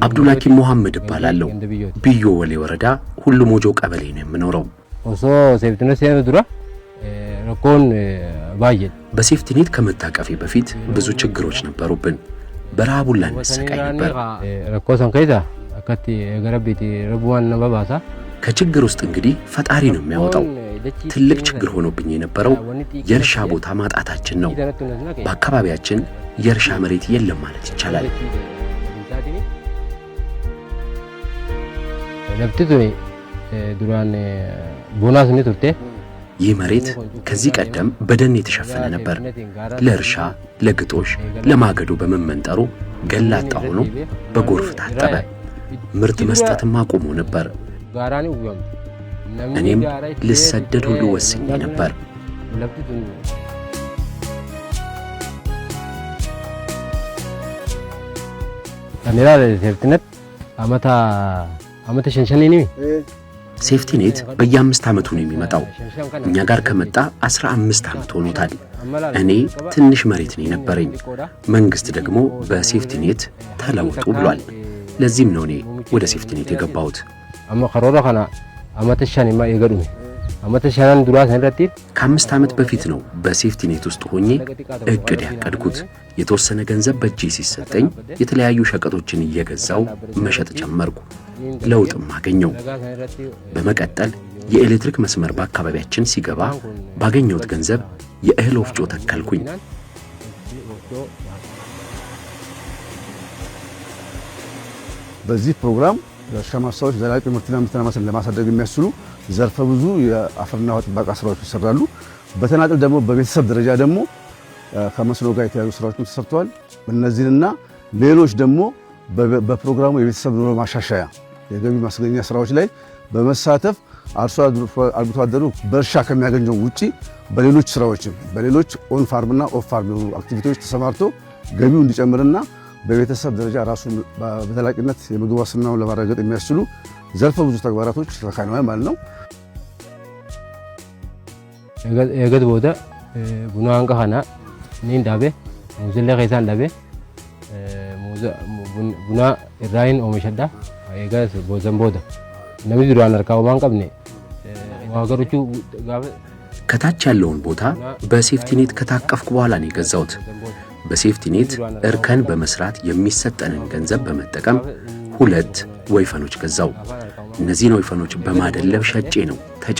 አብዱልሐኪም ሙሐመድ እባላለሁ። ብዮ ወሌ ወረዳ ሁሉ ሞጆ ቀበሌ ነው የምኖረው። Osoo safety net seenuu dura rakkoon baay'ee በሴፍቲኔት ከመታቀፌ በፊት ብዙ ችግሮች ነበሩብን። በረሃብ ሁላ እንሰቃይ ነበር። Rakkoo san keessa akkatti garabbiiti rabbumaan nama baasa. ከችግር ውስጥ እንግዲህ ፈጣሪ ነው የሚያወጣው። ትልቅ ችግር ሆኖብኝ የነበረው የእርሻ ቦታ ማጣታችን ነው። በአካባቢያችን የእርሻ መሬት የለም ማለት ይቻላል። Lafti tuni duraan bonaas ni turte. ይህ መሬት ከዚህ ቀደም በደን የተሸፈነ ነበር። ለእርሻ፣ ለግጦሽ፣ ለማገዶ በመመንጠሩ ገላጣ ሆኖ በጎርፍ ታጠበ። ምርት መስጠትም አቁሞ ነበር። Gaaraan uwwifamte. እኔም ልሰደድ ሁሉ ወስኜ ነበር። Lafti tun kan ilaale safety net amata amata shan shanii ሴፍቲኔት በየአምስት ዓመቱ ነው የሚመጣው። እኛ ጋር ከመጣ 15 ዓመት ሆኖታል። እኔ ትንሽ መሬት ነው የነበረኝ። መንግስት ደግሞ በሴፍቲኔት ተለወጡ ብሏል። ለዚህም ነው እኔ ወደ ሴፍቲኔት የገባሁት። Amma karoora kana amata shan imma eega dhume amata shanan duraa san irratti ከ5 ዓመት በፊት ነው በሴፍቲኔት ውስጥ ሆኜ እቅድ ያቀድኩት። የተወሰነ ገንዘብ በእጄ ሲሰጠኝ የተለያዩ ሸቀጦችን እየገዛው መሸጥ ጀመርኩ። ለውጥም አገኘው። በመቀጠል የኤሌክትሪክ መስመር በአካባቢያችን ሲገባ ባገኘሁት ገንዘብ የእህል ወፍጮ ተከልኩኝ። በዚህ ፕሮግራም ለእርሻ ማሳዎች ዘላቂ ምርትና ምርታማነትን ለማሳደግ የሚያስችሉ ዘርፈ ብዙ የአፈርና ውሃ ጥበቃ ስራዎች ይሰራሉ። በተናጥል ደግሞ በቤተሰብ ደረጃ ደግሞ ከመስኖ ጋር የተያዙ ስራዎችም ተሰርተዋል። እነዚህንና ሌሎች ደግሞ በፕሮግራሙ የቤተሰብ ኑሮ ማሻሻያ የገቢ ማስገኛ ስራዎች ላይ በመሳተፍ አርሶ አርብቶ አደሩ በእርሻ ከሚያገኘው ውጪ በሌሎች ስራዎችም በሌሎች on farm ና off farm የሆኑ activity ዎች ተሰማርቶ ገቢው እንዲጨምርና በቤተሰብ ደረጃ ራሱን በዘላቂነት የምግብ ዋስትናውን ለማረጋገጥ የሚያስችሉ ዘርፈ ብዙ ተግባራቶች ተከናውነዋል ማለት ነው። Eegas booda buna hanga kana niin dhaabe, muuzellee keessaan dhaabe, buna irraayin oomishadha. Eegas boodan booda namni duraan harkaa homaa hin qabne waa garuchuu gaafa ከታች ያለውን ቦታ በሴፍቲኔት ከታቀፍኩ በኋላ ነው የገዛሁት። በሴፍቲኔት እርከን በመስራት የሚሰጠንን ገንዘብ በመጠቀም ሁለት ወይፈኖች ገዛው። እነዚህን ወይፈኖች በማደለብ ሸጬ ነው